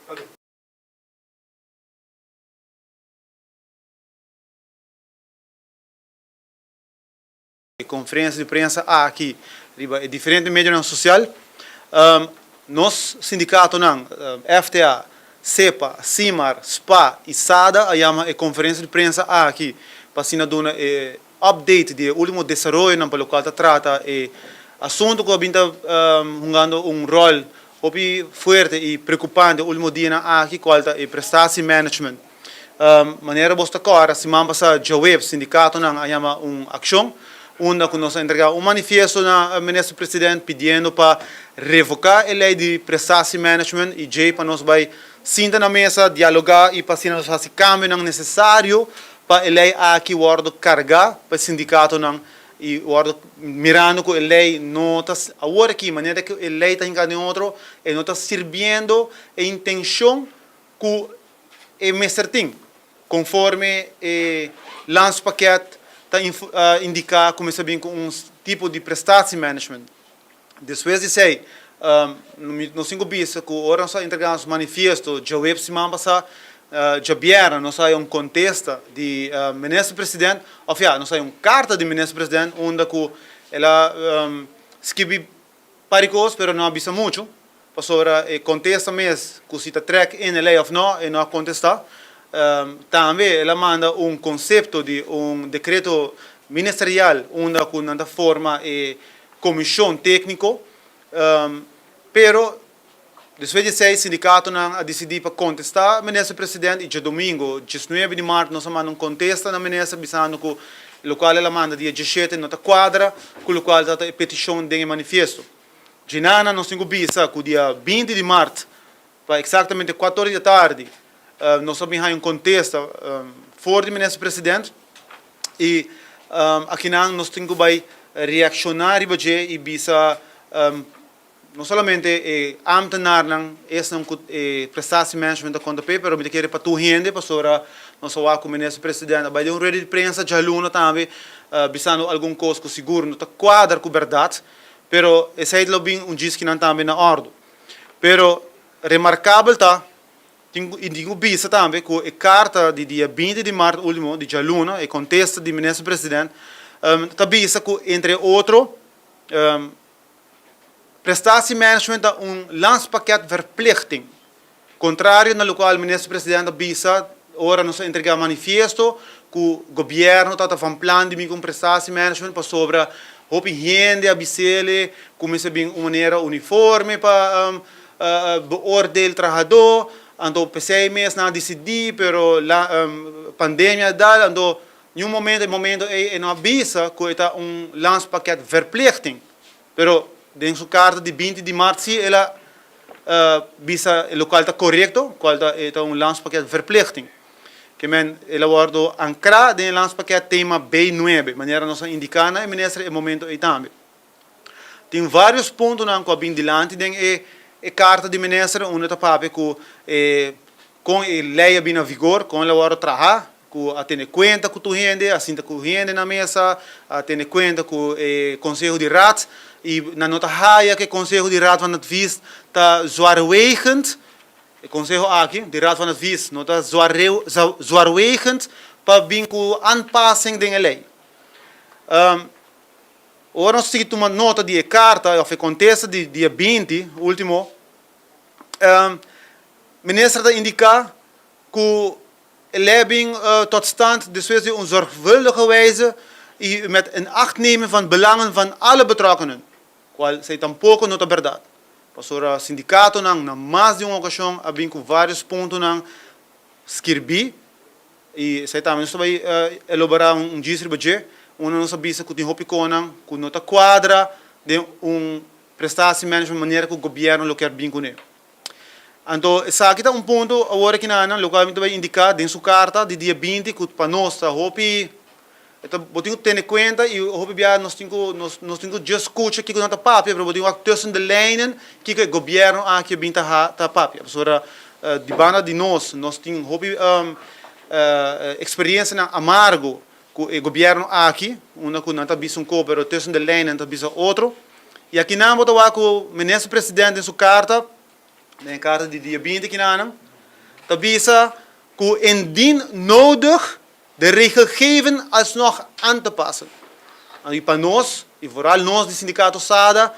E konferensia di prensa aki riba e diferente medionan sosial. Nos sindikatonan, FTA, sepa, Simar, spa i sada a yama e konferensia di prensa aki pa asina duna e update di e ultimo desaroyonan pa lokual ta trata e asuntu ku a bin ta hungando un ròl hopi fuerte i preokupante e ultimo dianan aki kual ta e prestatie management. Manera bos ta kòrda, siman pasá djaweps sindikatonan a yama un akshon unda ku nos a entregá un manifiesto na Minister President pidiendo pa revoká e lei di prestatie management i djei pa nos bai sinta na mesa, dialogá i pa asina nos hasi kambionan nesesario pa e lei aki wòrdu kargá pa e sindikatonan i wòrdu mirando ku e lei no ta awor aki manera ku e lei ta hinká den otro e no ta sirbiendo e intenshon ku e mester tin, konforme e landspakket ta indiká ku mester bin ku un tipo di prestatiemanagement. Despues di esei, nos tin ku bisa ku ora nos a entregá nos manifiesto djaweps siman pasá, djabièrnè nos a haña un kontesta di Minister President, òf ya, nos a haña un karta di Minister President unda ku el a skibi Par di kos, pero no a bisa muchu, pasobra e kontesta mes ku si ta trèk in e lei òf no, e no a kontestá. Tambe el a manda un konsepto di un dekreto ministerial unda ku nan ta forma e komishon tékniko, pero despues di esei sindikatonan a disidí pa kontestá Minister President i djadumingu diesnuebe di mart nos a manda un kontesta na Minister bisando ku lokual el a manda dia diesshete no ta kuadra ku lokual ta e petishon den e manifiesto. Djinana nos tin ku bisa ku dia binti di mart pa eksaktamente kuator di atardi nos a bin haña un kontesta for di Minister President i akinan nos tin ku bai reakshoná riba dje i bisa No solamente e ambtenaarnan, esnan ku e prestatiemanagement ta konta p'e, pero mi ta kere pa tur hende, pasobra nos a wak ku Minister President a bai den un rueda di prensa djaluna tambe bisando algun kos ku sigur no ta kuadra ku bèrdat, pero esei lo bin un djiskinan tambe na òrdu. Pero remarkabel ta, tin ku i tin ku bisa tambe ku e karta di dia binti di mart ultimo, di djaluna, e kontesta di Minister President ta bisa ku entre otro, Prestatiemanagement ta un landspakket verplichting, contrario na locual Minister President a bisa ora nos a entrega manifiesto cu Gobierno ta ta van plan di bin cu un prestatiemanagement pasobra hopi hende a bisele cu mester bin un manera uniforme pa beoordeel trahador, anto pesey mes nan a dicidi pero pandemia a dal anto niun momento e momento ey e no a bisa cu e ta un landspakket verplichting. Pero den su karta di binti di mart si el a bisa e lokual ta korekto, kual ta e ta un landspakket verplichting. Ke men el a wòrdu ankrá den e landspakket tema B nuebe, manera nos a indiká na e minister e momento ei tambe. Tin vários puntonan ku a bin dilanti den e e karta di minister unda ta papia ku e kon e lei a bin na vigor, kon el a wòrdu trahá, ku a tene kuenta ku tur hende, a sinta ku hende na mesa, a tene kuenta ku e konseho di raad i nan no ta haya ku e konseho di Raad van Advies ta zwaarwegend, e konseho aki di Raad van Advies no ta zwaarwegend pa bin ku aanpassing den e lei. Ora nos sigui tuma nota di e karta òf e kontesta di dia binti ultimo, minister ta indiká ku E lei bin tot stand despues di un zorgvuldige wijze y met in acht nemen van belangen van alle betrokkenen, cual esey tampoco no ta berdad, pasobra sindicatonan na mas di un ocasion a bin cu varios puntonan skirbi y esey tambe nos ta bay elobora un djis riba dje, unda nos a bisa cu tin hopi conan cu no ta cuadra den un prestatie management manera cu gobierno lo kier bin cune. Anto esaki ta un punto awor aki na nan lokual mi ta bai indiká den su karta di dia binti ku pa nos ta hopi e ta bo tin ku tene kuenta i hopi bia nos tin ku nos nos tin ku djis skucha kiko nan ta papia pero bo tin wak tussen de lijnen kiko e gobièrnu aki a bin ta ha ta papia pasobra di banda di nos nos tin hopi eksperiensianan amargo ku e gobièrnu aki unda ku nan ta bisa un ko pero tussen de lijnen nan ta bisa otro. I akinan bo ta wak ku Minister President den su karta. Den e karta di dia 20 kinanan, ta bisa ku indien nodig de regelgeving alsnog aan te passen. I pa nos, i vooral nos di sindikato SADA,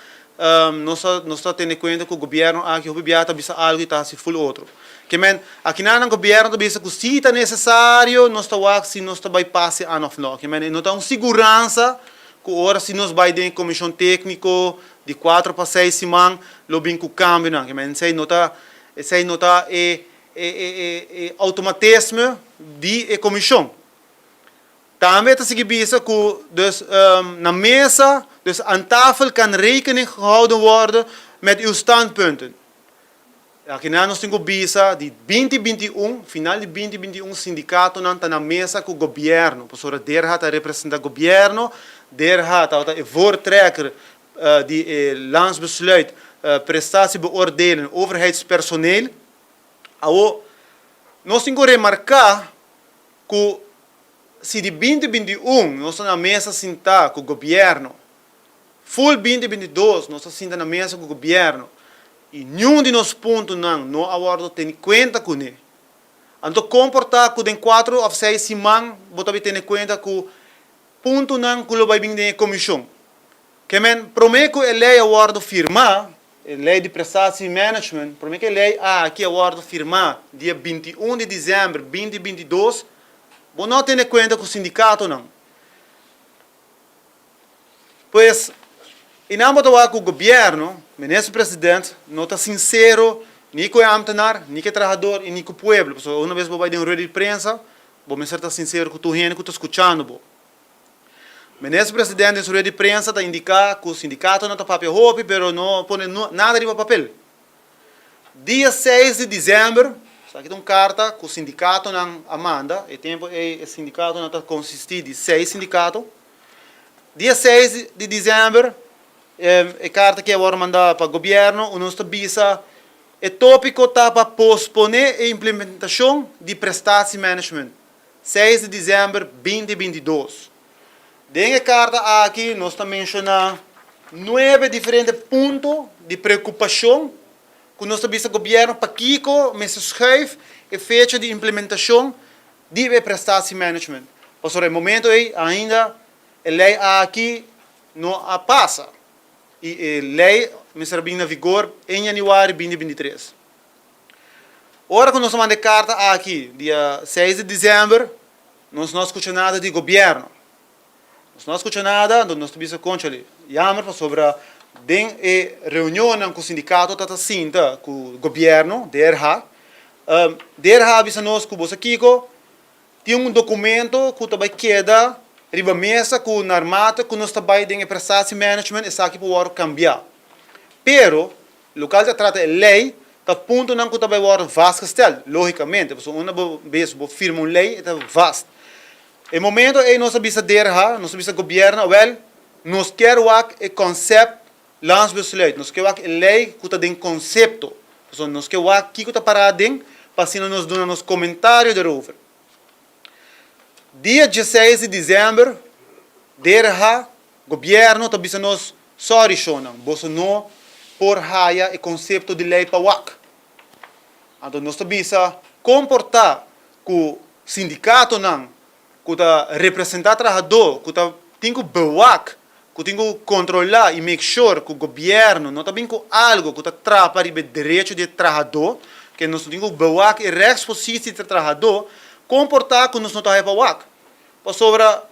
nos ta nos ta tene kuenta ku gobièrnu aki hopi biaha ta bisa algu i ta hasi ful otro. Ke men, akinanan gobièrnu ta bisa ku si ta nesesario nos ta wak si nos ta bai pase aan òf no. Ke men, e no ta un siguransa ku ora si nos bai den e komishon tékniko di kuater pa seis siman lo bin ku kambionan. Ke men, esei no ta esei no ta e e automatisme di e komishon. Tambe e ta sigui bisa ku dus na mesa, dus aan tafel kan rekening gehouden worden met uw standpunten. Akinan nos tin ku bisa di binti 21, final di 2021 sindikatonan ta na mesa ku gobièrnu, pasobra DERHA ta representa gobièrnu, DERHA tabata e voortrekker di e landsbesluit prestatiebeoordeling overheidspersoneel. Awo, nos tin ku remarká ku si di 2021 nos ta na mesa sintá ku gobièrnu, ful 2022 nos ta sinta na mesa ku gobièrnu i niun di nos puntonan no a wòrdu teni kuenta kuné. Anto kon por ta ku den kuatro òf seis siman bo ta bin tene kuenta ku puntonan ku lo bai bin den e komishon? Ke men, promé ku e lei a wòrdu firmá, e lei di prestatie management, promé ku e lei aki a wòrdu firmá dia 21 di desèmber 2022, bo no a tene kuenta ku sindikatonan. Pues, i nan bo ta wak ku gobièrnu, minister president, no ta sinsero ni ku e ámtenar, ni ku e trahador i ni ku pueblo. Pasobra una bes bo bai den un rueda di prensa, bo mester ta sinsero ku tur hende ku ta skuchando bo. Minister President den su rueda di prensa ta indica cu sindicatonan ta papia hopi pero no pone nada riba papel. Dia 6 di december, esaki ta un carta cu sindicatonan a manda, e tempo ey e sindicatonan ta consisti di seis sindicato. Dia 6 di december e carta aki a worde manda pa gobierno unda nos ta bisa e topico ta pa pospone e implementacion di prestatiemanagement. 6 di dizèmber 2022. Den e karta aki nos ta menshoná nuebe diferente punto di preokupashon ku nos ta bisa gobièrnu pakiko mester schuif e fecha di implementashon di e prestatiemanagement. Pasobra e momento ei ainda e lei aki no a pasa i e lei mester a bin na vigor 1 yanüari 2023. Ora ku nos a manda e karta aki dia 6 di desèmber, nos no a skucha nada di gobièrnu. Nos no a skucha nada, anto nos ta bisa konchali, yamer pasobra den e reunionnan ku sindikato ta ta sinta ku gobièrnu, DRH, DRH a bisa nos ku bo sa kiko, tin un dokumento ku ta bai keda riba mesa ku naarmate ku nos ta bai den e prestatiemanagement esaki por wòrdu kambiá. Pero Local ta trata e ley ta puntonan cu ta bay wordo vastgesteld, logicamente, pasobra unda bo bes bo firma un ley e ta vast. E momento ey nos a bisa DRH, nos a bisa gobierno, awel, nos kier wak e concept landsbesluit, nos kier wak e ley cu ta den concepto, pasobra nos kier wak kico ta para aden pa asina nos duna nos comentario derover. Dia 16 di december, DRH, gobierno ta bisa nos, Sorry shownan, boso no por haya e concepto di ley pa wak. Anto nos ta bisa con por ta cu sindicatonan cu ta representa trahador, cu ta tin cu bewak, cu tin cu controla y make sure cu gobierno no ta bin cu algo cu ta trapa riba e derecho di e trahador, ke nos tin cu bewak e rechtspositie di e trahador, con por ta cu nos no ta haya pa wak? Pasobra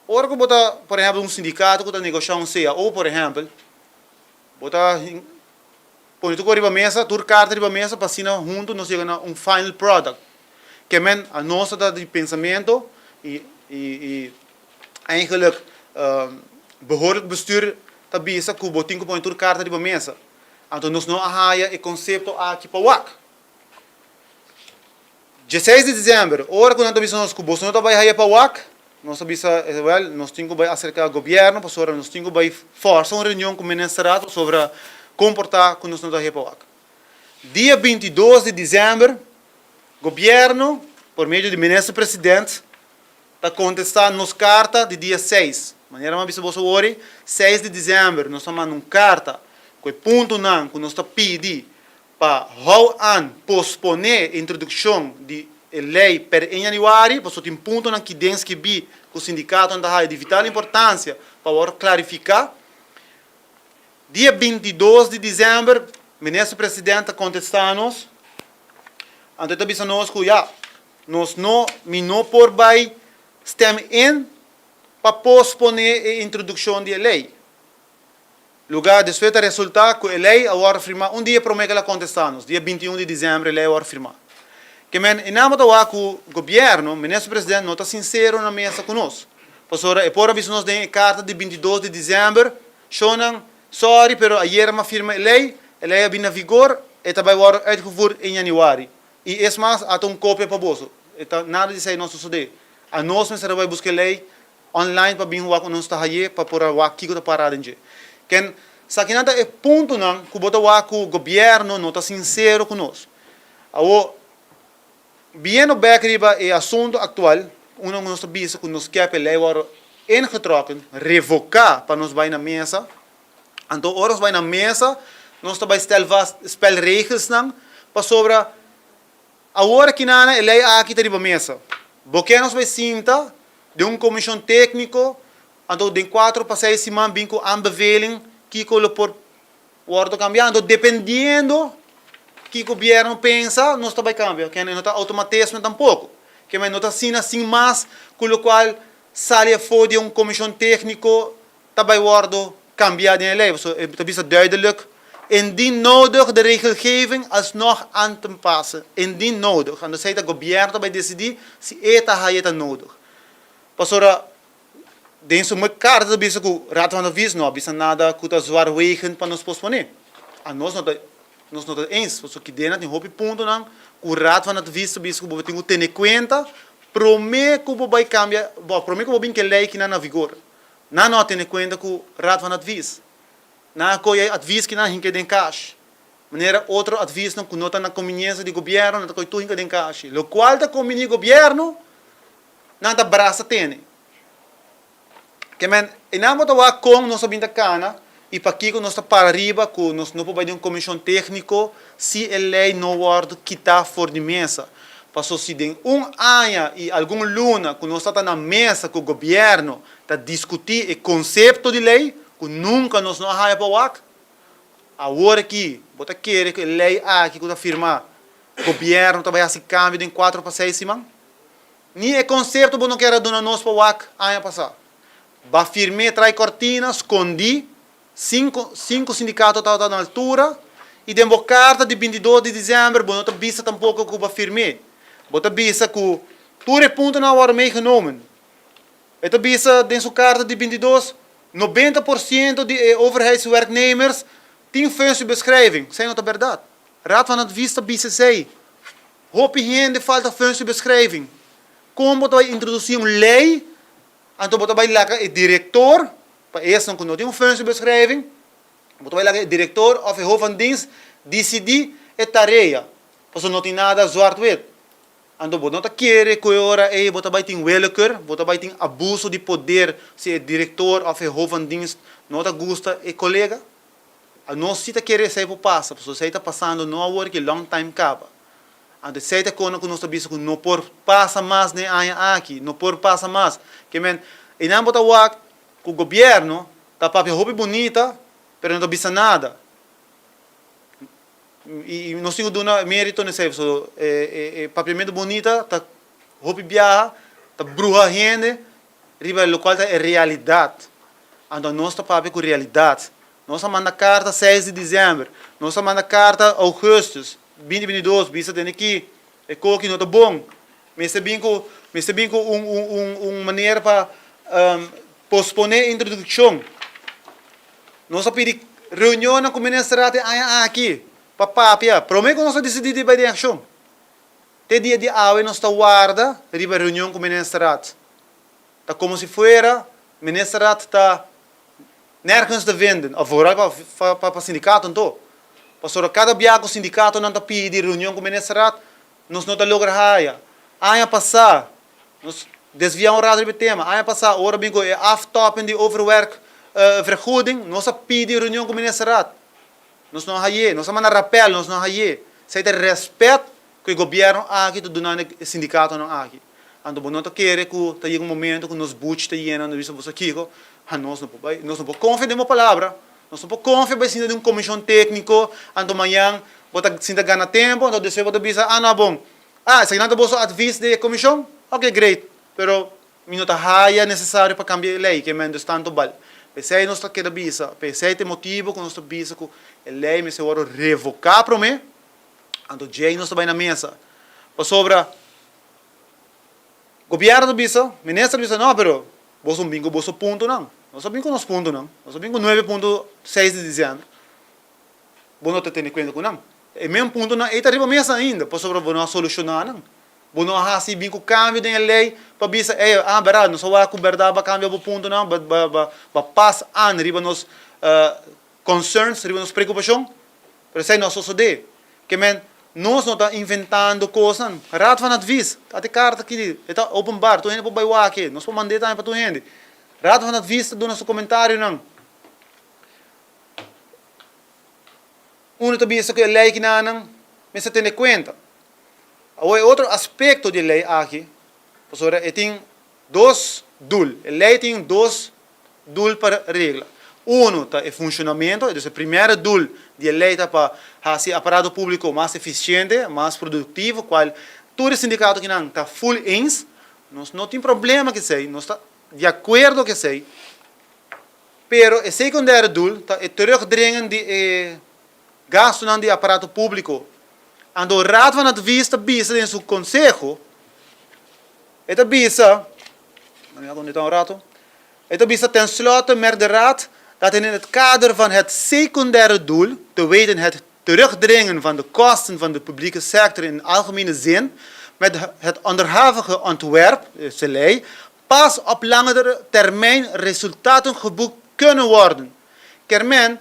Ora ku bo ta, por ehèmpel, un sindikato ku ta negoshá un cao, por ehèmpel, bo ta pone tur kos riba mesa, tur karta riba mesa pa asina huntu nos yega na un final product. Ke men anos ta di pensamentu i i eigenlijk behoorlijk bestuur ta bisa ku bo tin ku pone tur karta riba mesa. Anto nos no a haya e konsepto aki pa wak. 16 di december, ora cu nan ta bisa nos cu boso no ta bay haya pa wak, nos ta bisa, wel, nos tin cu bay acerca gobierno pasobra nos tin cu bay forsa un reunion cu ministerraad pasobra con por ta cu nos no ta haya pa wak. Dia 22 di december, gobierno, por medio di minister president, ta contesta nos carta di dia 6. Manera mi a bisa boso awor, 6 di december nos ta manda un carta cu e puntonan cu nos ta pidi. pa hou aan posponé e introdukshon di e lei per 1 yanüari, pasobra tin puntonan ki den skibí ku sindikatonan ta haya di vital importansia pa wòrdu klarifiká. Dia 22 di desèmber Minister President ta kontestá nos, anto e ta bisa nos ku ya, nos no, mi no por bai stem in pa posponé e introdukshon di e lei. Lugá despues ta resultá ku e lei a wòrdu firmá un dia promé ku el a kontestá nos, dia 21 di desèmber e lei a wòrdu firmá. Ke men e nan bo ta wak ku gobièrnu, Minister President no ta sinsero na mesa ku nos. Pasobra e por a bisa nos den e karta di 22 di desèmber, Shonnan, sòri pero ayera m'a firma e lei, e lei a bin na vigor, e ta bai wòrdu uitgevoerd en yanüari. I es mas, ata un kopia pa boso. E ta nada di esei no a sosodé. Anos mester a bai buska e lei online pa bin wak nos ta haye pa por a wak kiko ta para den dje. Ken sakinan ta e puntonan ku bo ta wak ku gobièrnu no ta sinsero ku nos. Awor, biendo bèk riba e asuntu aktual, unda ku nos ta bisa ku nos ke pa e lei wòrdu ingetrokken, revoká pa nos bai na mesa, anto ora nos bai na mesa nos ta bai stel vast spelregelsnan pasobra Awor akinana e lei aki ta riba mesa. Bo ke nos bai sinta den un komishon tékniko, anto den kuatro pa seis siman bin ku aanbeveling kiko lo por wòrdu kambiá. Anto dependiendo ki gobièrnu pensa nos ta bai kambia. Kende no ta outomatisme tampoko. Kende no ta asina sin mas ku lokual sali afó di un komishon tékniko ta bai wòrdu kambiá den e lei. Pasobra e ta bisa duidelijk, Indien nodig de regelgeving alsnog aan te passen. Indien nodig. Anto esei ta gobièrnu ta bai desidí si e ta haya ta nodig. Pasobra den su karta ta bisa ku Raad van Advies no a bisa nada ku ta zwaarwegend pa nos posponé. Anos no ta nos no ta eens, pasobra kidena tin hopi puntonan ku Raad van Advies ta bisa ku bo tin ku tene kuenta promé ku bo bai kambia, bo promé ku bo bin ku e lei kinan na vigor. Nan no a tene kuenta ku Raad van Advies. Nan a kohe e advies ki nan a hinka den kashi. Manera otro adviesnan ku no ta na kombiniensia di gobièrnu, nan ta kohe tur hinka den kashi. Lokual ta kombiní gobièrnu, nan ta brasa tene. Ke men, e nan bo ta wak kon nos a bin ta kana i pakiko nos ta para riba ku nos no por bai den un komishon tékniko si e lei no wòrdu kitá for di mesa. Paso si den un aña i algun luna ku nos ta ta na mesa ku gobièrnu ta diskutí e konsepto di lei ku nunka nos no a haña pa wak, awor aki bo ta kere ku e lei aki ku ta firmá gobièrnu ta bai hasi kambio den kuatro pa seis siman? Ni e konsepto bo no kier a duna nos pa wak aña pasá. Ba firm'é trai kòrtina, skondí, sin ku sindikato tabata na altura, i den bo karta di 22 di desèmber bo no ta bisa tampoko ku bo a firm'é. Bo ta bisa ku tur e puntonan a wòrdu meegenomen. E ta bisa den su karta di 22, 90% di e overheidswerknemers tin functiebeschrijving. Esei no ta bèrdat. Raad van Advies ta bisa esei. Hopi hende falta functiebeschrijving. Kon bo ta bai introdusí un lei, anto bo ta bai laga e direktor, pa esnan ku no tin un functiebeschrijving, bo ta bai laga e direktor òf e hoofd van dienst disidí e tarea, pasobra no tin nada zwart-wit. Anto bo no ta kere ku e ora ei bo ta bai tin willekeur, bo ta bai tin abuso di poder si e direktor òf e hoofd van dienst no ta gusta e kolega? Anos si ta kere esei por pasa, pasobra esei ta pasando no awor ki long time kaba. Anto esei ta kona ku nos ta bisa ku no por pasa mas den e aña aki, no por pasa mas. Ke men, einan bo ta wak ku gobièrnu ta papia hopi bunita, pero no ta bisa nada. I nos tin ku duna merito na esei, pasobra e papiamentu bunita ta hopi biaha ta bruha hende riba lokual ta e realidat. Anto nos ta papia ku realidat. Nos a manda karta seis di desèmber, nos a manda karta ougùstùs 2022, bisa tene ki e koki no ta bon. Mester bin ku mester bin ku un un un un manera pa posponé e introdukshon. Nos a pidi reunionnan ku ministerat e aña aki pa papia promé ku nos a disidí di bai den akshon. Te dia di awe nos ta warda riba reunion ku ministerat. Ta komo si fuera ministerat ta nergens te vinden, of vooral pa pa sindikato anto. Pasobra kada bia ku sindikatonan ta pidi reunion ku ministerat, nos no ta logra haya. Aña pasá, nos desviá un rato riba e tema, aña pasá ora bin ku e aftopping di overwerk vergoeding, nos a pidi reunion ku ministerat. Nos no a hay'é. Nos a manda rapèl, nos no a hay'é. Esei ta e rèspèt ku e gobièrnu aki ta duna na e sindikatonan aki. Anto bo no ta kere ku ta yega un momento ku nos buchi ta yena, nos bisa bo sa kiko, ha nos no por bai, nos no por konfia den bo palabra, nos no por konfia bai sinta den un komishon tékniko, anto mañan bo ta sinta gana tempu, anto despues bo ta bisa, ah no bon, ah esakinan ta boso advis di e komishon? Ok great, pero Mi no ta haya nesesario pa kambia e lei, ke men dus tantu bal. P'esei nos ta keda bisa, p'esei ta e motibu ku nos ta bisa ku e lei mester wòrdu revoká promé, anto djei nos ta bai na mesa. Pasobra gobièrnu ta bisa, minister ta bisa, no, pero boso bin ku boso puntonan. Nos a bin ku nos puntonan, nos a bin ku nuebe punto seis di disièmber. Bo no ta tene kuenta ku nan. E men puntonan ei ta riba mesa ainda, pasobra bo no a solushoná nan. Bo no a hasi bin ku kambio den e lei pa bisa, ey, ah, bèrdat, nos a wak ku bèrdat bo a kambia bo puntonan, bo, bo, bo, bo a pas aan riba nos concerns, riba nos preokupashon. Pero esei no a sosodé. Ke men, nos no ta inventando kosnan. Raad van Advies, ata e karta aki, e ta openbaar, tur hende por bai wak e. Nos por mand'é tambe pa tur hende. Raad van Advies ta duna su komentarionan. Unu ta bisa ku e lei kinanan mester tene kuenta. Awor e otro aspekto di e lei aki, pasobra e tin dos dul, e lei tin dos dul pa regla. Unu ta e funshonamentu, dus e primera dul di e lei ta pa hasi e aparato públiko mas efisiente, mas produktivo, kual tur e sindikato kinan ta ful eens, nos no tin problema ku esei, nos ta di akuerdo ku esei, pero e sekundèro dul ta e terugdringen di e Gastunan di aparato públiko. Anto Raad van Advies ta bisa den su konseho, e ta bisa, mi a konecta un rato, e ta bisa tenslotte merkt de Raad dat in het kader van het secundaire doel, te weten het terugdringen van de kosten van de publieke sector in algemene zin, met het onderhavige ontwerp, de lei, pas op langere termijn resultaten geboekt kunnen worden. Kermen,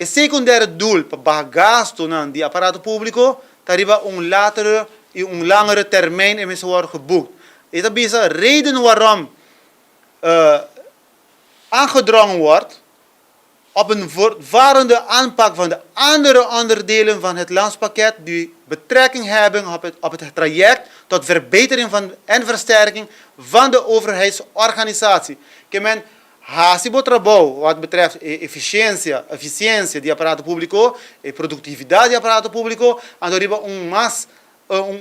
E sekundèr doel pa baha gastunan di aparato públiko ta riba un latere i un langere termijn e mester wòrdu geboekt. E ta bisa reden waarom aangedrongen wordt op een voortvarende aanpak van de andere onderdelen van het landspakket die betrekking hebben op het traject tot verbetering van en versterking van de overheidsorganisatie. Ke men Hasi bo trabou wat betreft e efisiensia, eficiencia, di aparato publico, e productividad di aparato publico, anto riba un mas un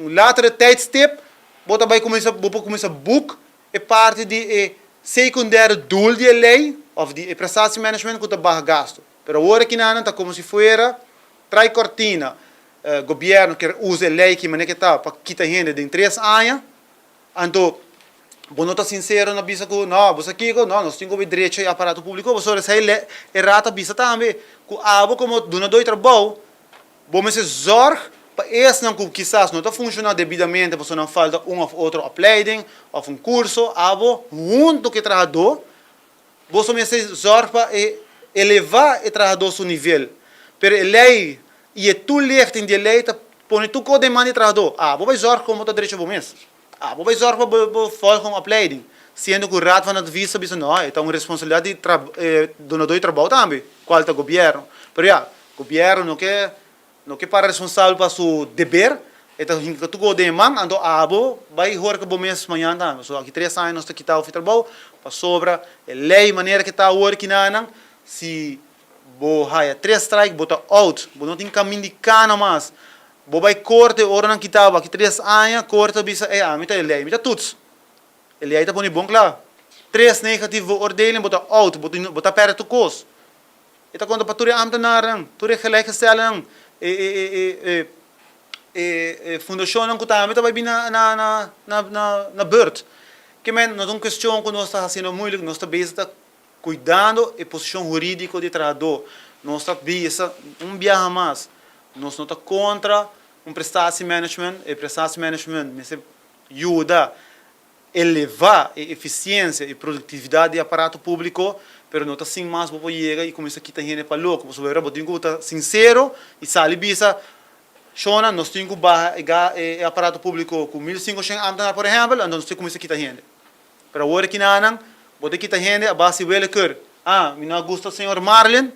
un latere tijdstip bo ta bai cuminsa bo por cuminsa boek e parti di e secundaire doel di e ley of di e prestatiemanagement cu ta baha gasto. Pero awor aki nan ta como si fuera trai cortina, gobierno kier usa e ley ki manera ke ta pa kita hende den tres aña. Anto, bo no ta sinsero na bisa ku, no, bo sa kiko, no, nos tin ku bai drecha e aparato públiko, pasobra esei le e Raad a bisa tambe, ku abo komo dunadó di trabou, bo mester zòrg pa esnan ku kisas no ta funshoná debidamente pasobra nan falta un òf otro opleiding òf un kurso, abo huntu ku e trahadó Boso mester zòrg pa e elevá e trahadó su nivel. Pero e lei i e toelichting di e lei ta pone tur kos den man di e trahadó. Abo bai zòrg komo ta drecha bo mes. Abo bai zòrg pa bo bo vòlg un opleiding. Siendo ku Raad van Advies ta bisa no, e ta un responsabilidat di e dunadó di trabou tambe, kual ta gobièrnu. Pero ya, gobièrnu no ke No ke para responsabel pa su deber, e ta hinka tur kos den e man, anto abo bai horka bo mes mañan tambe. So aki tres aña nos ta kita ofi trabou, pasobra e lei manera ke ta awor kinanan, si bo haya tres strike bo ta out, bo no tin kamin di kana mas. Bo bai korte ora nan kita bo aki tres aña, korte ta bisa ey ami ta e lei, mi ta toets. E lei ta pone bon kla, tres negatief beoordeling bo ta out, bo ta perde tur kos. E ta konta pa tur e ámtenarnan, tur e gelijkgesteldenan, e e e e e e e fundashonnan ku tambe ta bai bin na na na na na na bùrt. Ke men no ta un kuestion ku nos ta hasiendo muilik, nos ta bezig ta kuidando e posishon hurídiko di e trahadó. Nos ta bisa un biaha mas, nos no ta kontra un prestatiemanagement, e prestatiemanagement mester yuda elevá e efisiensia i produktividat di aparato públiko, pero no ta sin mas bo por yega i kuminsá kita hende pa loko. Pasobra ora bo tin ku ta sinsero i sali bisa, Shona, nos tin ku baha e ga e aparato públiko ku 1500 ámtenar, por ehèmpel, anto nos tin kuminsá kita hende. Pero awor e kinanan, bo ta kita hende a base di willekeur. Ah, mi no a gusta señor Marlin.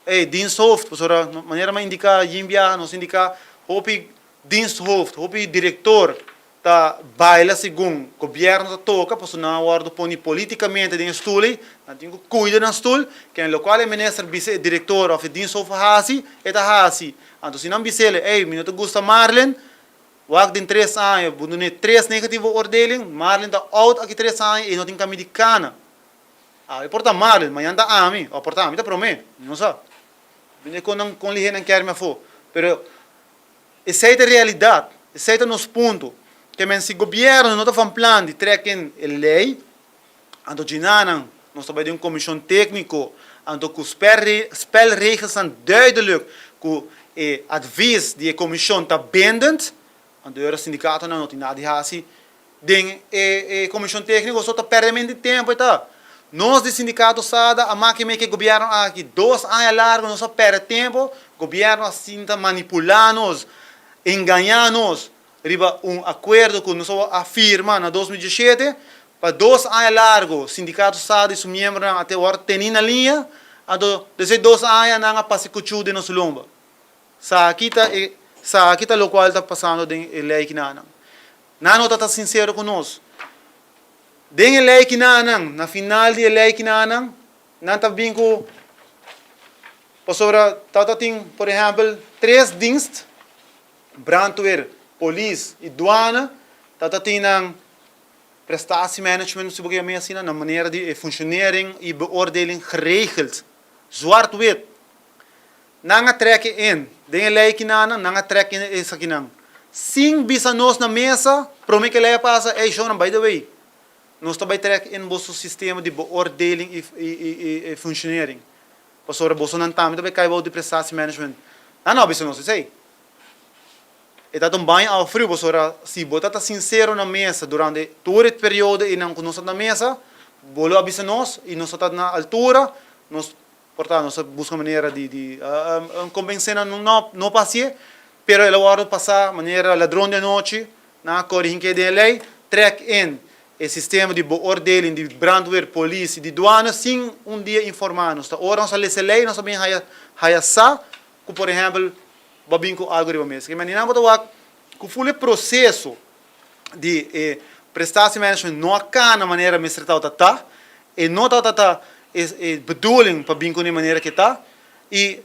Ey, diensthoofd, pasobra manera mi a indiká yin biaha nos indiká hopi diensthoofd, hopi direktor ta baila segun gobièrnu ta toka pasobra nan a wòrdu poni politikamente den e stul ei, nan tin ku kuida nan stul, ken lokual e minister bisa e direktor òf e diensthoofd hasi, e ta hasi. Anto si nan bis'el, ey, mi no ta gusta Marlin, wak den tres aña bo dun'é tres negatieve beoordeling, Marlin ta out aki tres aña e no tin kami di kana. Awe por ta Marlin, mañan ta ami, òf por ta ami ta promé, mi no sa. Depende kon nan, kon lihé nan kèr mi afó. Pero esei ta e realidat, esei ta nos punto. Ke men si gobièrnu no ta van plan di trèk in e lei, anto djinanan nos ta bai den un komishon tékniko, anto ku spelregelsnan duidelijk ku e advis di e komishon ta bindend, anto e ora sindikatonan no tin nada di hasi Den e Comision Tecnico so ta perdemento di tempo e ta. Nos di Sindicato Sada a maki meki e gobierno aki dos aña largo nos a perde tempo, gobierno a sinta manipula nos, engaña nos riba un acuerdo cu nos a firma na 2017, pa dos aña largo Sindicato Sada y su miembronan a te worde teni na liña, anto desde dos aña nan a pasa e cuchu den nos lomba. Saki ta e saki ta locual ta pasando den e ley kinanan. Nan no ta ta sincero cu nos. Den e ley kinanan, na final di e ley kinanan, nan ta bin cu pasobra ta ta tin, por ehempel, tres dienst, brandweer, polis y duana, ta ta tin nan prestatiemanagement, si bo ke yama asina, nan manera di e functionering y beoordeling geregeld, zwart-wit. Nan a trek e in. Den e lei kinanan, nan a trek in esakinan. Sin bisa nos na mesa, prome ke lei a pasa, ey shownan, by the way, nos ta bay trek in boso sistema di beoordeling y functionering. Pasobra bosonan tambe ta bay kai bou di prestatiemanagement. Nan no a bisa nos esey. E ta ta un baño awa friu pasobra si bo ta ta sincero na mesa durante tur e periodo eynan ku nos ta na mesa, bo lo a bisa nos y nos ta ta na altura, nos Por ta nos a busca manera di di convence nan no no pa hacié, pero el a wordo pasa manera ladron di anochi, nan a core hinke den e ley, trek in e sistema di beoordeling di brandweer, polis y di douane sin un dia informa nos. Ta ora nos a lesa e ley nos a bin haya haya sa cu por ehempel bo a bin cu algo riba mesa. Ke manera bo ta wak cu ful e proceso di e prestatiemanagement no a cana manera mester tabata ta, e no tabata ta e bedoeling pa bin cu e manera ke ta y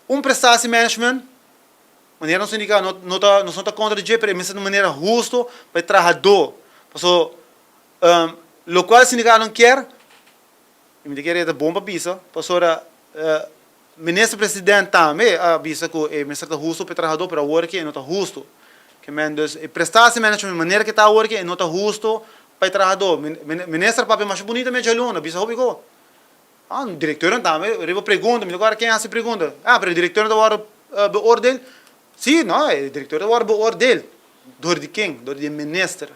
un prestatiemanagement manera nos indica no ta nos no ta contra di dje pero e mester ta un manera husto pa e trahador paso locual sindicatonan kier y mi ta kere e ta bon pa bisa pasobra Minister President tambe a bisa cu e mester ta husto pa e trahador, pero awor aki e no ta husto. Ke men dus e prestatie management manera ke ta awor aki e no ta husto pa e trahador. Minister a papia masha bunita mecha luna, bisa hopi ko. Ah, directornan tambe riba pregunta, mi no kòrda ken a hasi pregunta. Ah, pero e directornan ta wòrdu beoordeel? Si, no, e director ta wòrdu beoordeel. Dor di ken? Dor di e minister.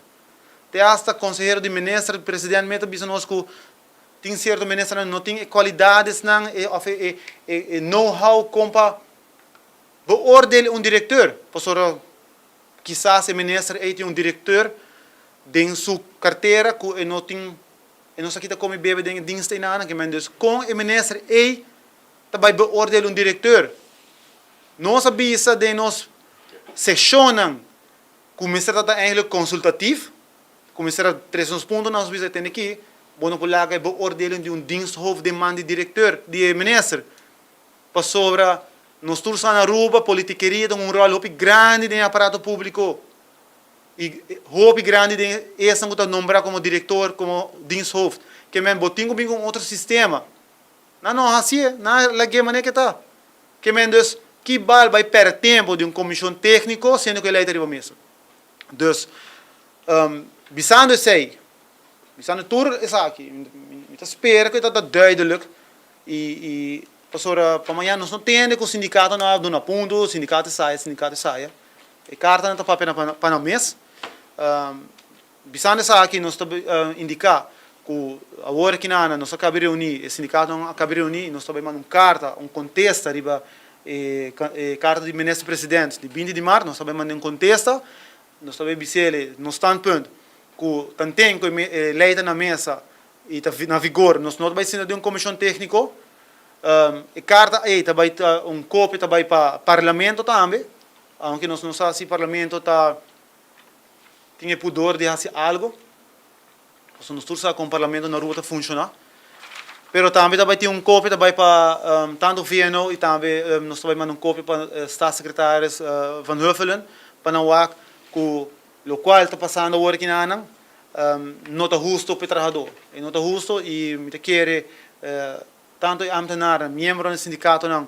Te hasta consehero di minister, president mes ta bisa nos cu Tin sierto ministernan no tin e kualidadesnan e òf e e know how kon pa beoordeel un direkteur. Pasobra kisas e minister ei tin un direkteur den su kartera ku e no tin e no sa kita kome bebe den e dienst einanan. Ke men dus kon e minister ei ta bai beoordeel un direkteur? Nos a bisa den nos seshonnan ku mester ta ta eigenlijk konsultatief. Ku mester a trese nos punto nos bisa tende ki bo no por laga e beoordeling di un diensthoofd den man di directeur di e minister pasobra nos tur sa na Aruba politikeria ta un rol hopi grandi den e aparato publico y hopi grandi den esnan ku ta nombra komo director komo diensthoofd ke men bo tin ku bin ku un otro sistema nan no hasie nan a lag'e manera ke ta ke men dus ki bal bai perde tempo di un comision tecnico siendo ku e ley ta riba mesa. Dus, bisando esei, bisando tur esaki, mi ta spera ku e ta ta duidelijk i pasobra pa mañana nos no tende ku sindikatonan a duna punto, sindikato esaya, sindikato esaya. E kartanan ta papia pa nan mes. Bisando esaki nos ta indiká ku awor aki nan nos a kaba di reuní, e sindikatonan a kaba di reuní i nos ta bai manda un karta, un kontesta riba e karta di Minister President di binti di mart. Nos ta bai manda un kontesta, nos ta bai bis'el nos standpunt ku tanten ku e lei ta na mesa i ta na vigor nos no ta bai sinta den un komishon tékniko. E karta ei ta bai ta un kopia ta bai pa Parlamento tambe, aunke nos no sa si Parlamento ta tin e pudor di hasi algo, pasobra nos tur sa kon Parlamento na Aruba ta funshoná. Pero tambe ta bai tin un kopia ta bai pa tantu VNO i tambe nos ta bai manda un kopia pa Staatssecretaris Van Huffelen pa nan wak ku lokual ta pasando awor aki na nan no ta husto pa e trahadó. E no ta husto i mi ta kere tantu e ambtenarnan, miembronan di sindikatonan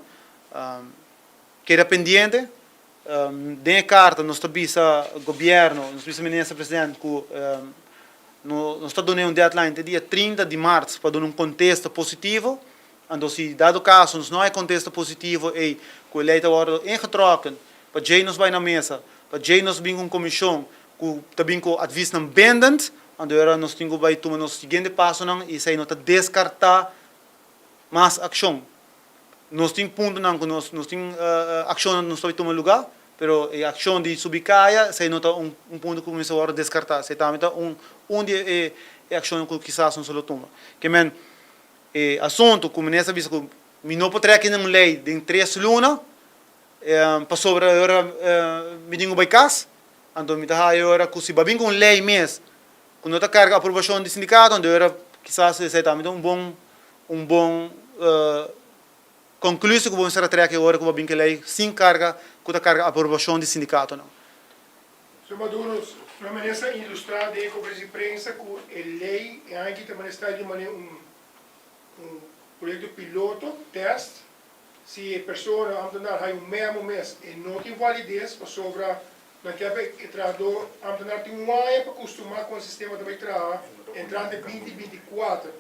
keda pendiente. Den e karta nos ta bisa gobièrnu, nos ta bisa minister president ku nos ta dun'é un deadline te dia 30 di mart pa duna un kontesta positivo. Anto si dado kaso nos no hay kontesta positivo ei ku e lei ta wòrdu ingetrokken pa djei nos bai na mesa, pa djei nos bin ku un komishon ku ta bin ku advisnan bindend, anto ora nos tin ku bai tuma nos siguiente pasonan i esei no ta deskartá mas akshon. Nos tin puntonan ku nos nos tin akshonnan ku nos ta bai tuma lugá, pero e akshon di subi kaya esei no ta un un punto ku mester wòrdu deskartá, esei tambe ta un un di e e akshonnan ku kisas nos lo tuma. Ke men e asuntu ku minister a bisa ku mi no por trek un lei den tres luna pasobra e ora mi tin ku bai kas, Anto mi ta haya ora ku si bo a bin ku un lei mes ku no ta karga aprobashon di sindikato, anto e ora kisas esei tambe ta un bon un bon konklusie ku bo mester a trek e ora ku bo a bin ku e lei sin karga ku ta karga aprobashon di sindikatonan. Señor Maduro, Prome Minister a ilustra den e konferensia di prensa ku e lei e aña aki ta manera sta di manera un un proyekto piloto, test, Si e persona, ambtenaar, haya un memo mes e no tin valides pasobra nan kier pa e trahador, ambtenaar, tin un aña pa kustumá kon e sistema ta bai traha entrante 2024.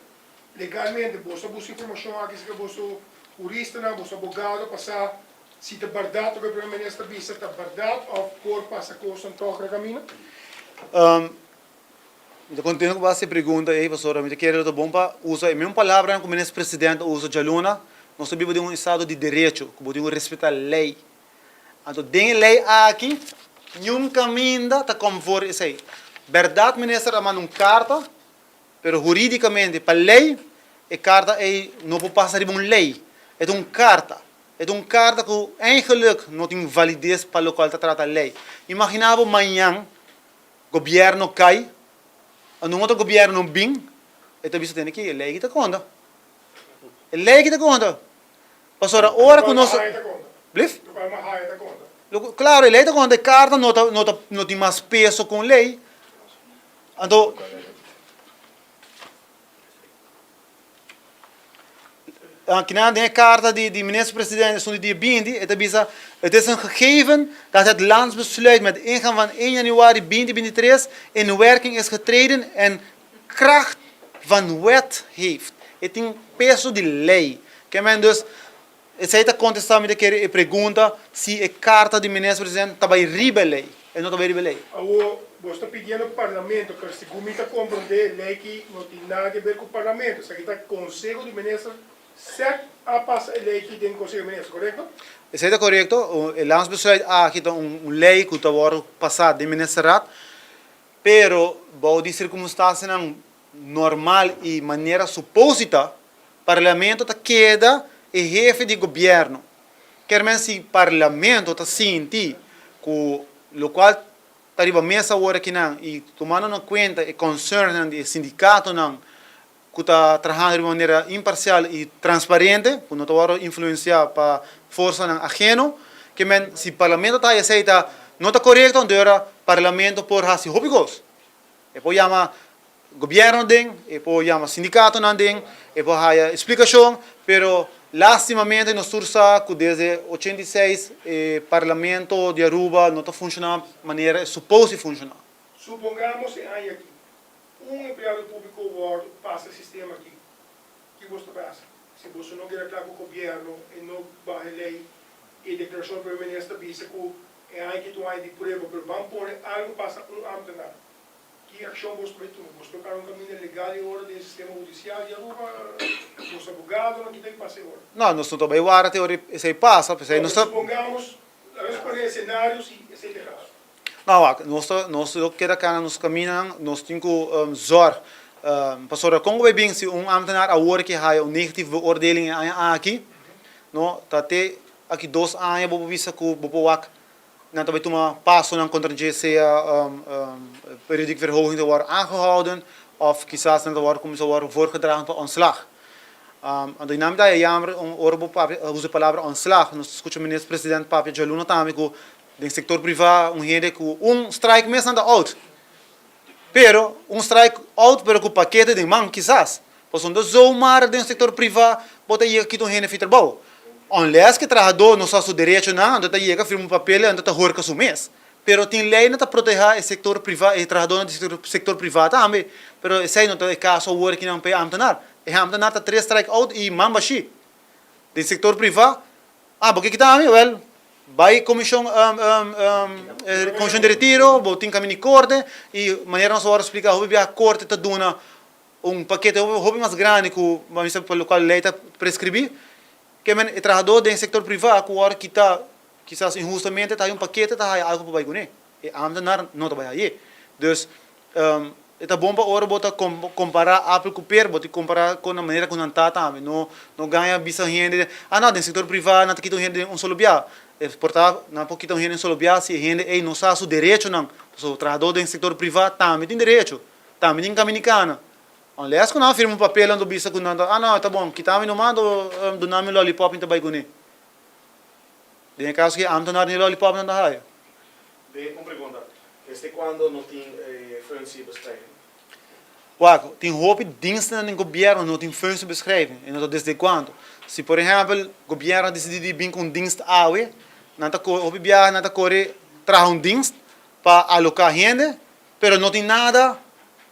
Legalmente boso a buska informashon aki serka boso huristanan, boso abogado pa sa si ta bèrdat loke e Prome Minister ta bisa ta bèrdat òf por pasa kosnan tòg na kaminda? Mi ta kontento ku bo hasi e pregunta ei, pasobra mi ta kere lo ta bon pa usa e mesmo palabranan ku Minister President a usa djaluna. Nos ta biba den un estado di derecho, ku bo tin ku respetá lei. Anto den e lei aki, niun kaminda ta kom for esei. Bèrdat Minister a manda un karta, pero hurídikamente pa lei e karta ei no por pasa riba un lei. E ta un karta. E ta un karta ku eigenlik no tin valides pa lokual ta trata lei. Imaginá bo mañan Gobierno cay, ando un otro gobierno bin, e ta bisa tene ki e ley aki ta conta. E ley aki ta conta. Pasobra ora cu nos. Blief? Claro, e ley ta conta, e carta no ta, no ta, no tin mas peso cu un ley. Anto. Kinan den e karta di di minister president esun di dia 20 e ta bisa, Het is een gegeven dat het landsbesluit met ingang van 1 januari 2023 in werking is getreden en kracht van wet heeft. E tin peso di lei. Ke men dus esei ta kontestá mi ta kere e pregunta si e karta di minister president ta bai riba e lei. E no ta bai riba e lei. Awor bo sta pidiendo parlamento, pero segun mi ta comprende e ley ki no tin nada ke ber cu parlamento, esaki ta conseho di minister sec a pasa e ley ki den conseho di minister, corecto? Esey ta corecto, e landsbesluit aki ta un ley cu ta wordo pasa den ministerraad, pero bou di circumstancianan normal y manera suposi ta, parlamento ta keda e hefe di gobierno. Kermen si parlamento ta sinti cu locual ta riba mesa awor akinan y tumando na cuenta e concernnan di e sindicatonan cu ta trahando riba manera imparcial y transparente, cu no ta wordo influencia pa forsanan ajeno, kermen si parlamento ta haya esey ta no ta corecto, anto ora parlamento por haci hopi cos. E por yama gobierno den, e por yama sindicatonan den, e por haya explicacion, pero lastimamente nos tur sa cu desde 86 e parlamento di Aruba no ta funciona manera e supos di funciona. Supongamos e aña aki un empleado publico wordo pasa e sistema aki, ki boso ta bay haci? Si boso no keda cla cu gobierno e no baha e ley, e declaracion di Primer Minister ta bisa cu E aña aki ta un aña di prueba, pero ban pone algo pasa un ambtenaar. Ki accion boso ta bay tuma? Boso ta kara un caminda legal e ora den e sistema hudicial di Aruba? Boso abogadonan ki ta bay pasa e ora? No, nos no ta bay wara te ora esey pasa, p'esey nos ta. Supongamos, laga nos pone escenario si esey ta e caso. No, wak, nos ta, nos lo keda kana nos camindanan, nos tin cu zorg. Pasobra kon ku bai bin si un ambtenaar awor ke haya un negatieve beoordeling e aña aki, no, ta te aki dos aña bo por bisa ku bo por wak nan ta bai tuma pasonan kontra dje sea periodiek verhoging ta wòrdu aangehouden òf kisas nan ta wòrdu kuminsá wòrdu voorgedragen pa ontslag. Anto nan mi ta haya jammer ora bo papia usa e palabra ontslag, nos ta skucha minister president papia djaluna tambe ku den sektor privá un hende ku un strike mes nan ta out. Pero, un strike out pero ku pakete den man kisas. Pasobra no ta zomaar den sektor privá bo ta yega kita un hende fi trabou. Unless ku e trahadó no sa su derechonan, anto e ta yega firma un papel anto ta horka su mes. Pero tin leinan ta protehá e sektor privá, e trahadónan di sektor privá tambe. Pero esei no ta e kaso awor akinan pa e ámtenar. E ámtenar ta tres strike out i man bashí. Den sektor privá, ah bo ke kita ami? Wèl, bai komishon komishon di retiro, bo tin kaminda di korte i manera nos a wòrdu splika hopi biaha korte ta duna un pakete hopi mas grandi ku bo a mester pa lokual lei ta preskribí. Ke men e trahadó den sektor privá ku wòrdu kita kisas inhustamente ta haya un pakete ta haya algu pa bai kuné. E ámtenar no ta bai hay'é. Dus e ta bon pa ora bo ta kompará apel ku per, bo tin kompará kon na manera ku nan ta tambe. No no gaña bisa hende, ah no, den sektor privá nan ta kita un hende den un solo bia. E por ta nan por kita un hende un solo bia si e hende ei no sa su derechonan. Pasobra trahadó den sektor privá tambe tin derecho, tambe tin kaminda di kana. Unless ku nan a firma un papel anto bisa ku nan ta, ah no, ta bon, kita mi numa anto duna mi un lòlipòp mi ta bai kuné. Den e kaso ki ámtenar ni lòlipòp nan ta haya. Den un pregunta, Desde cuando no tin e functiebeschrijving? Wak, tin hopi dienstnan den gobierno no tin functiebeschrijving e no ta desde cuando. Si por ehempel gobierno a dicidi di bin cu un dienst awe, nan ta core, hopi biaha nan ta core traha un dienst pa aloca hende, pero no tin nada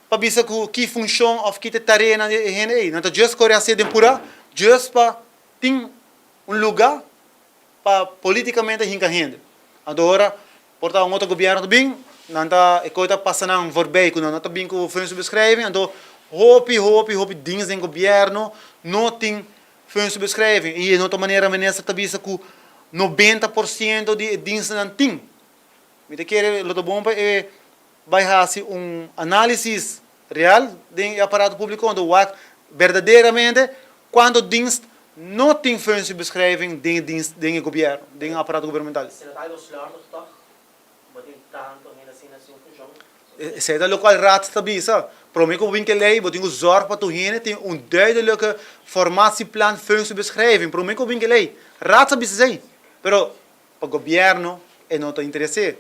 pa bisa cu ki funcion of ki ta e tareanan di e hende ey. Nan ta just core hacié den pura, just pa tin un luga pa politicamente hinca hende. Anto ora por ta un otro gobierno ta bin, nan ta e koe ta pasa nan voorbij ku nan no ta bin ku functiebeschrijving, anto hopi hopi hopi dienst den gobierno no tin functiebeschrijving i e no ta manera minister ta bisa ku 90% di e dienstnan tin. Mi ta kere lo ta bon pa e bai hasi un análisis real den e aparato públiko anto wak berdaderamente kuantu dienst no tin functiebeschrijving den e dienst den e gobièrnu, den e aparato gubernamental. Esei ta algo slordig tòg? Bo tin tantu hende asina sin funshon? Esei ta lokual Raad ta bisa. Promé ku bo bin ku e lei bo tin ku zòrg pa tur hende tin un duidelijke formatieplan functiebeschrijving promé ku bo bin ku e lei. Raad ta bisa esei. Pero Pa gobierno e no ta interesé.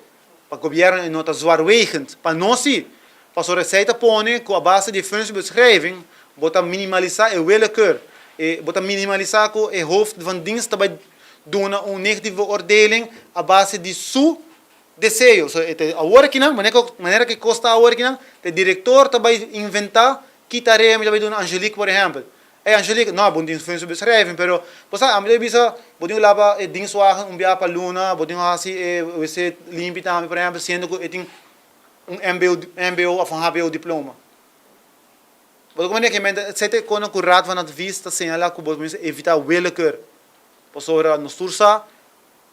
Pa gobierno e no ta zwaarwegend. Pa nos sí. Pasobra esei ta pone ku a base di e functiebeschrijving bo ta minimalisá e willekeur. E bo ta minimalisá ku e hoofd van dienst ta bai duna un negatieve beoordeling a base di su deseo. So e ta awor akinan, manera ku e kos ta awor akinan, ta e direktor ta bai inventá ki tarea mi ta bai duna Angelique por ehèmpel. Ey Angelique, no, bo no tin functiebeschrijving, pero bo sa, ami ta bisa, bo tin ku laba e dienstwagen un bia pa luna, bo tin ku hasi e wc limpi tambe, por ehempel, siendo ku e tin un mbo, mbo of un hbo diploma. Bo ta comprende ke mente, esei ta e konan ku Raad van Advies ta señala ku bo mester evita willekeur, pasobra nos tur sa,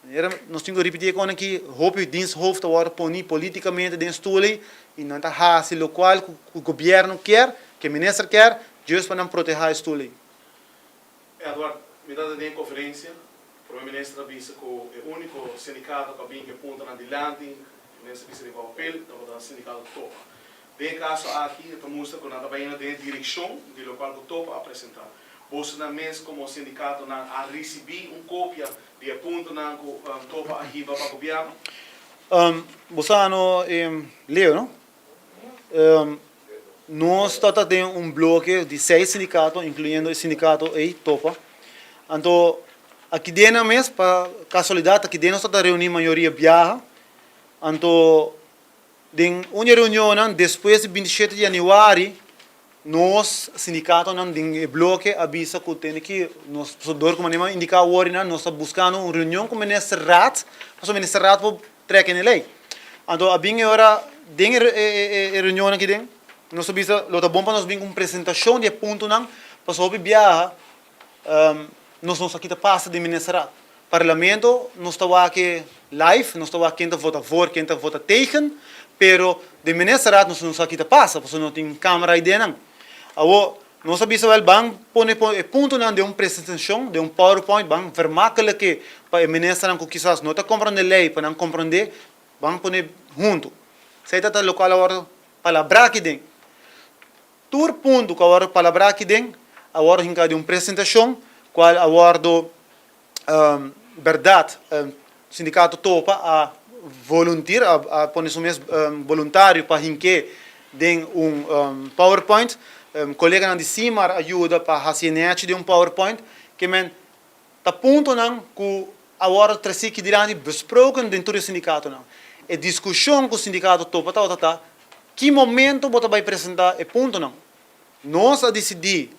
manera nos tin ku ripiti e konan aki, hopi diensthoofd ta wòrdu poni politikamente den stoel ei i nan ta hasi lokual ku gobièrnu kier, ku e minister kier, just pa nan protehá e stoel ei. Edward, mi ta den e konferensia, Prome Minister a bisa ku e úniko sindikato ku a bin ku e puntonan dilanti, minister a bisa riba papel, tabata sindikato Topa. Den e kaso aki e ta mustra ku nan ta bayendo den e direkshon di lokual ku Topa a presentá. Bosonan mes komo sindikatonan a risibí un kopia di e puntonan ku Topa a hiba pa gobièrnu? Bo sa no, Leo, no? Nos ta ta den un bloke di seis sindikato, inkluyendo e sindikato ei, Topa. Anto, aki den nan mes, pa kasualidat, aki den nos ta ta reuní mayoria biaha. Anto, Den un di e reunionnan despues di 27 di yanüari, nos sindikatonan den e bloke a bisa ku tene ki nos dor ku manera indiká awor nan nos ta buskando un reunion ku Minister Raad pasobra Minister Raad por trek en e lei. Anto a bin e ora den e reunionnan aki den nos a bisa lo ta bon pa nos bin ku un presentashon di e puntonan pasobra hopi biaha nos no sa kita pasa den Minister Raad. Parlamento nos ta wak e live, nos ta wak ken ta vota voor, ken ta vota tegen, pero den Ministerraad nos no sa kita pasa pasobra no tin camera ei den nan. Awor, nos a bisa wèl ban pone e puntonan den un presentashon, den un powerpoint, ban vermakkelijk e pa e ministernan ku kisas no ta komprondé lei pa nan komprondé, ban pone huntu. Esei ta ta lokual a wòrdu palabrá aki den. Tur punto ku a wòrdu palabrá aki den a wòrdu hinká den un presentashon kual a wòrdu bèrdat sindikato topa a volunteer, a pone su mes boluntario pa hink'é den un powerpoint. Koleganan di Simar a yuda pa hasi e nèchi den un powerpoint. Ke men ta puntonan ku a wòrdu tresí ki dilanti besproken den tur e sindikatonan. E diskushon ku sindikato topa tabata ta ki momento bo ta bai presentá e puntonan. Nos a disidí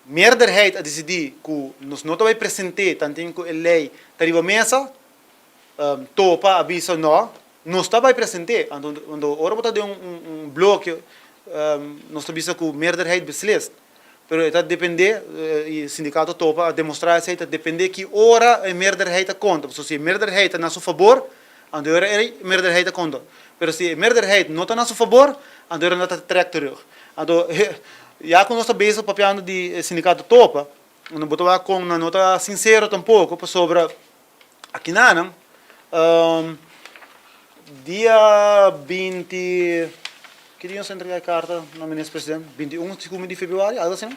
Meerderheid a disidí ku nos no ta bai present'é tanten ku e lei ta riba mesa. Topa a bisa no, nos ta bai present'é. Anto anto ora bo ta den un bloke nos ta bisa ku meerderheid beslist. Pero e ta dependé, i sindikato Topa a demostrá esei, ta dependé ki ora e meerderheid ta konta. Pasobra si e meerderheid ta na su fabor, anto e ora ei e meerderheid ta konta. Pero si e meerderheid no ta na su fabor, anto e ora nan ta trèk terug. Anto, ya ku nos ta bezig papiando di e sindikato Topa, no bo ta wak kon nan no ta sinsero tampoko, pasobra akinanan dia binti, ki dia nos a entrega e karta na minister president? 21 di februari, algo asina.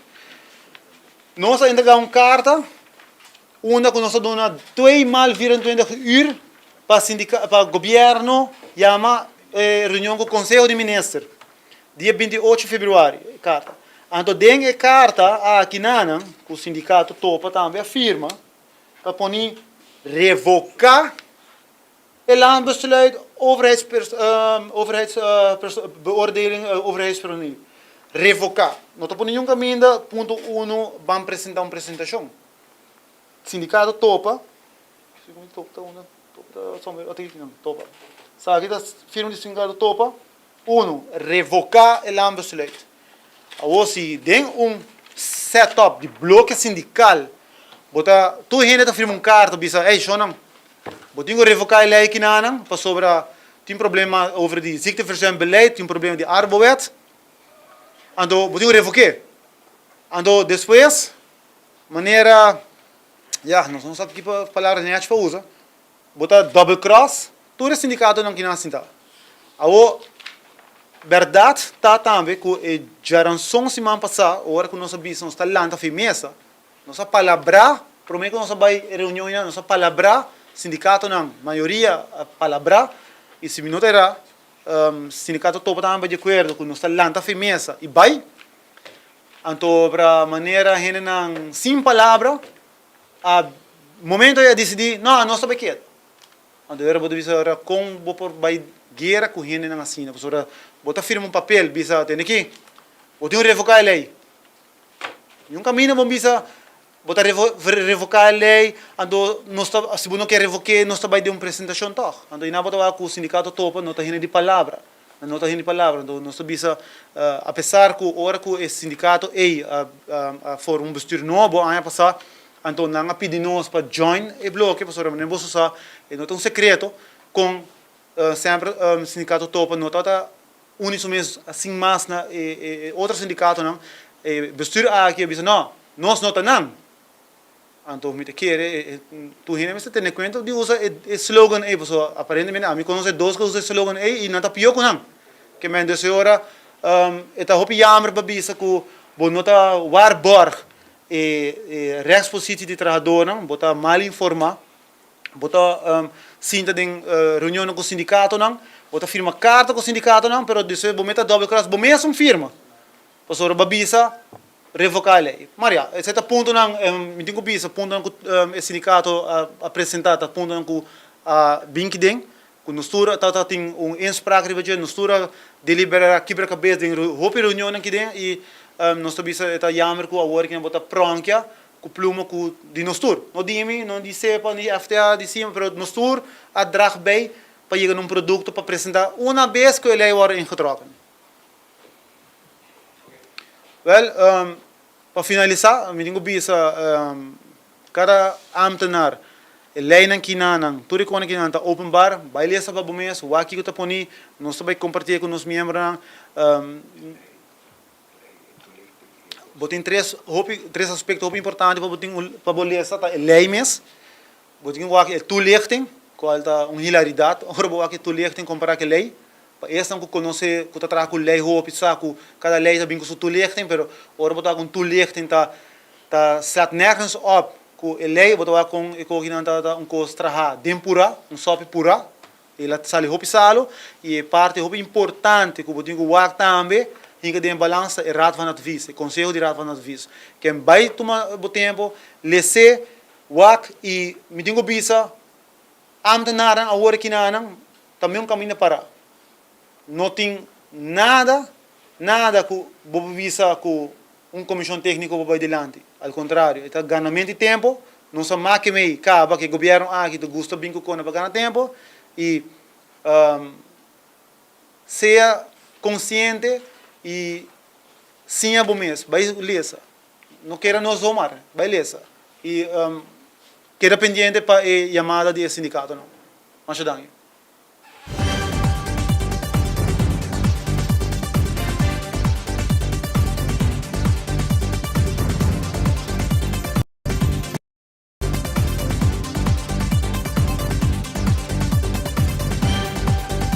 Nos a entrega un karta unda ku nos a duna tweemaal 24 uur pa sindika, pa gobierno yama e reunion ku konseho di minister. Dia 28 februari e karta. Anto den e karta aki nanan ku sindikato topa tambe a firma ta poni revoká e landbesluit overheidsbeoordeling overheidspersoneel. Revoká. No ta pone niun kaminda punto uno ban presentá un presentashon. Sindikato topa, topa. Esaki ta firma di sindikato topa. Uno, revoká e landbesluit. Awor si den un setup di bloke sindikal bo ta tur hende ta firma un karta bisa ey shonnan bo tin ku revoká e lei kinanan pasobra tin problema over di ziekteverzuimbeleid, tin problema di arbowet, anto bo tin ku revok'é. Anto despues manera ya nos no sa ki palabra nèchi pa usa. Bo ta double cross tur e sindikatonan ki nan a sinta. Awor, bèrdat ta tambe ku e djaranson siman pasá, ora ku nos a bisa nos ta lanta fi mesa, nos a palabrá, promé ku nos a bai e reunion einan, nos a palabrá, sindikatonan, mayoria a palabrá, i si mi no ta erá, sindikato topa tambe bai di akuerdo ku nos ta lanta fi mesa i bai. Anto, pra manera hendenan sin palabra, A momento ei a disidí, no, nos ta bai keda. Anto ora bo ta bisa ora kon bo por bai guera ku hendenan asina, pasobra bo ta firma un papel bisa tene ki bo tin ku revoká e lei. Niun kaminda bo bisa bo ta revoká e lei, anto nos ta si bo no ke revok'é nos ta bai den un presentashon tòg. Anto einan bo ta wak ku sindikato topa no ta hende di palabra. Nan no ta hende palabra, anto nos ta bisa apesar ku ora ku e sindikato ei a forma un bestuur nobo aña pasá, anto nan a pidi nos pa join e bloke pasobra manera boso sa e no ta un sekreto kon semper sindikato topa no tabata uni su mes sin mas na e otro sindikatonan, e bestuur aki a bisa no, nos no ta nan. Anto mi ta kere tur hende mester tene kuenta di usa e slogan ei pasobra aparentemente ami konosé dos ku a usa e slogan ei i nan ta pió ku nan. Ke men des e ora e ta hopi yamber pa bisa ku bo no ta waarborg e rechtspositie di trahadornan, bo ta mal informá, bo ta sinta den reunionnan ku sindikatonan, bo ta firma karta ku sindikatonan pero despues bo mete dobbel kruis bo mesun firma. Pasobra bo a bisa revoká e lei. Mar ya, esei ta puntonan, mi tin ku bisa, puntonan ku e sindikato a presentá ta puntonan ku a bin kiden, ku nos tur tabata tin un inspraak riba dje, nos tur a deliberá, kibra kabes den hopi reunionnan kiden i nos ta bisa e ta yammer ku awor kinan bo ta pronkia ku pluma ku di nos tur. No di mi, no di SEPA, ni FTA, di SIMA, pero nos tur a drag bei pa yega na un produkto pa presentá una bes ku e lei wòrdu ingetrokken. Wel, pa finalisá, mi tin ku bisa kada ámtenar, e leinan kinanan, tur e kosnan kinanan ta openbaar, bai lesa pa bo mes, wak kiko ta poní, nos ta bai kompartié ku nos miembronan. Bo tin tres hopi tres aspecto hopi importante pa bo tin un pa bo lesa ta e ley mes, bo tin wak e toelichting cual ta un hilaridad ora bo wak e toelichting compara cu e ley, pa esnan cu conoce cu ta traha cu ley hopi sa cu cada ley ta bin cu su toelichting pero ora bo ta wak un toelichting ta ta slaat nergens op cu e ley bo ta wak con e coginan ta ta un cos traha den pura un sopi pura. El a sali hopi salo y e parti hopi importante cu bo tin cu wak tambe hinca den e balansa ta e Raad van Advies, e conseho di Raad van Advies. Ken bay tuma bo tempo, lese, wak y mi tin cu bisa ambtenarnan awor aki nanan ta meun caminda para. No tin nada, nada cu bo por bisa cu un comision tecnico por bay dilanti. Al contrario, e ta ganamento di tempo. Nos a make mei caba cu e gobierno aki ta gusta bin cu cona pa gana tempo y sea consciente y siña bo mes, bay lesa. No kere nos zomaar, bay lesa y keda pendiente pa e yamada di e sindicatonan. Masha danki.